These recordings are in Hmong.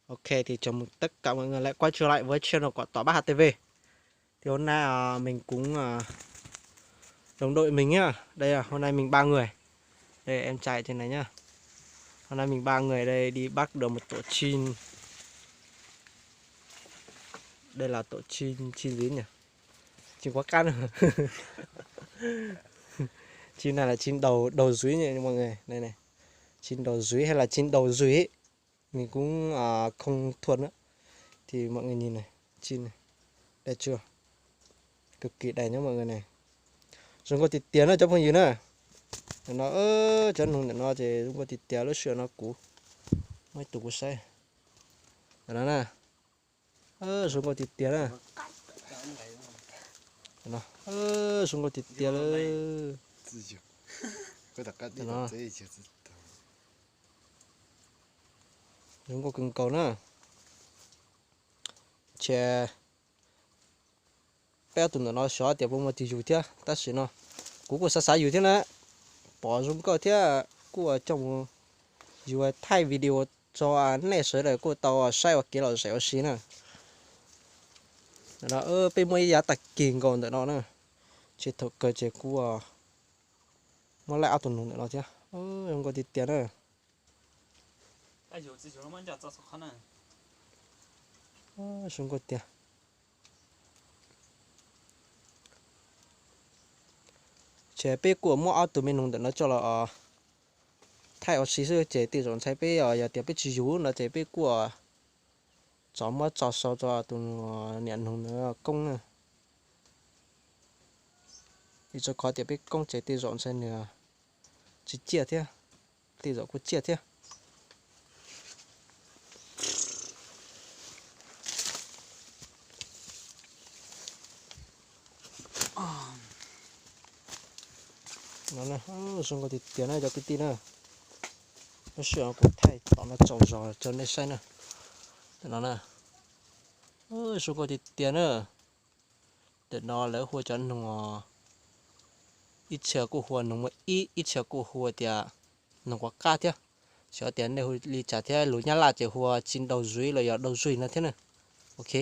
Ok, thì chào mừng tất cả mọi người lại quay trở lại với channel của Tỏ Bác H T V. Thì hôm nay à, mình cũng à, đồng đội mình nhá. Đây là hôm nay mình ba người. Đây em chạy trên này nhá. Hôm nay mình ba người đây đi bắt được một tổ chim. Đây là tổ chim, chim gì nhỉ? Chim quá cát. Chim này là chim đầu đầu dưới nha mọi người. Đây này. Chim đầu dưới hay là chim đầu dưới ấy. Mình cũng à, không thuần nữa. Thì mọi người nhìn này, chim này. Đẹp chưa? Cực kỳ đẹp nhá mọi người này. Zoo nkauj tiag tiag na cov phooj ywg na. Ntawm no, cov noog ntawm no ces zoo nkauj tiag tiag, lub sij hawm no kuv muaj ib tug kuv saib. Ntawm no na. Zoo nkauj tiag tiag na. Zoo nkauj tiag tiag lawm. Zoo nkauj kawg nkaus na. Ces peb ob tug ntawm no xyov tias puas muaj tus yug thiab, tab sis no kuv kuj xav xav yug thiab na. Pom zoo nkauj thiab kuj coj mus yug thaij video tso nej sawv daws kuj tau saib ua kev lom zem ua si na. Ntawm no peb muaj ib yav tag kis nkaus ntawm no na. Ces thaum kawg ces kuj muab laij ob tug noog ntawm no thiab. Zoo nkauj tiag tiag na. Zoo nkauj tiag. Ces peb kuj muab ob tug me noog ntawm no coj los thaij ua si xwb ces tej zaum ntshai peb, yog tias peb tsis yug no ces peb kuj tso muab tso sau rau tus niam noog ntawd koob na. Vim rau qhov tias peb koob ces tej zaum ntshai nws tsis ciaj thiab, tej zaum kuj ciaj thiab. No, zoo nkauj tiag tiag na cov kwv tij na. Lub sij hawm kuv thaij tom no tsaus zog rau nej saib na. Ntawm no na, zoo nkauj tiag tiag na. Ntawm no lawv hu cov noog, ib txhia kuj hu noog muaj ib, ib txhia kuj hu tias noog quav qab thiab. Xyov tias nej hu li cas thiab, lus Nyab Laj ces hu chim dau zuj los yog dau zuj no thiab na. Ok,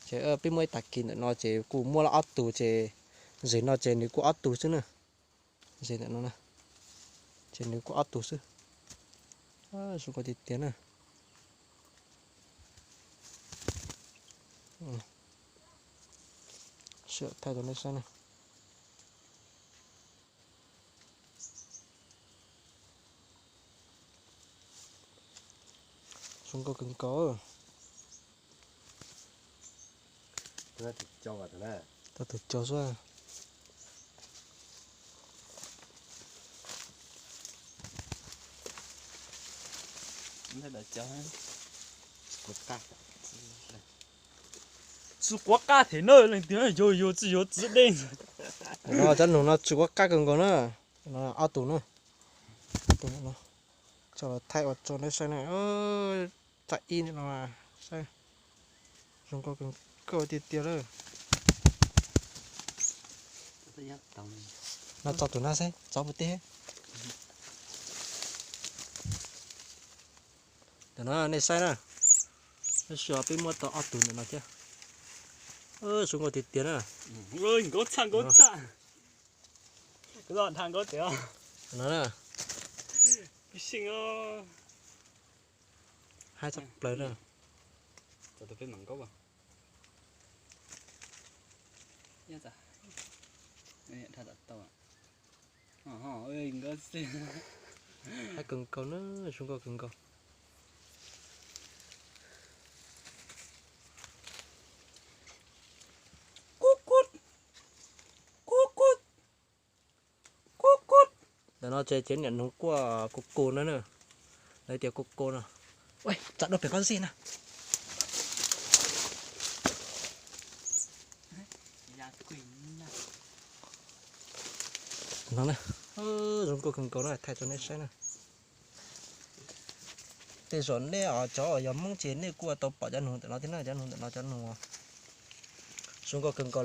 ces peb muaj ib tag kis ntawm no ces kuj muab ob tug ces, zem no ces nws kuj ob tug xwb na. Zem ntawm no, ces nws kuj ob tug xwb. Zoo nkauj tiag tiag na. Sawv thaij rau nej saib na. Zoo nkauj kawg nkaus. Tau tus cau xwb. Tsis quav qab them na, leej twg yug yug tsis yug txiv dej. Cov noog no tsis quav qab kawg nkaus na. Ob tug na. Thaij ua rau nej saib na. Tag ib no, saib. Zoo nkauj kawg tiag tiag lawm. No tso tus na saib tso puas teb. Ntawm no nej saib na. Lub sij hawm peb muab tau ob tug ntawm no thiab. Zoo nkauj tiag tiag na. Nkauj txhaj, nkauj txhaj. Kuv tau tham nkauj tiag. No na. Pib sij os. Haib tshaj plaws na. Haib kawg nkaus na, zoo nkauj kawg nkaus. Ntawm no ces cev niam noog kuj ku ku na na. Lawv tias ku ku no. Ua, tsam dua pem qab zib na. No na, zoo nkauj kawg nkaus na, thaij rau nej saib na. Tej zaum nej cov uas yog Hmoob ces nej kuj tau pom cov noog ntawm no thiab na, cov noog ntawm no cov noog zoo nkauj kawg nkaus.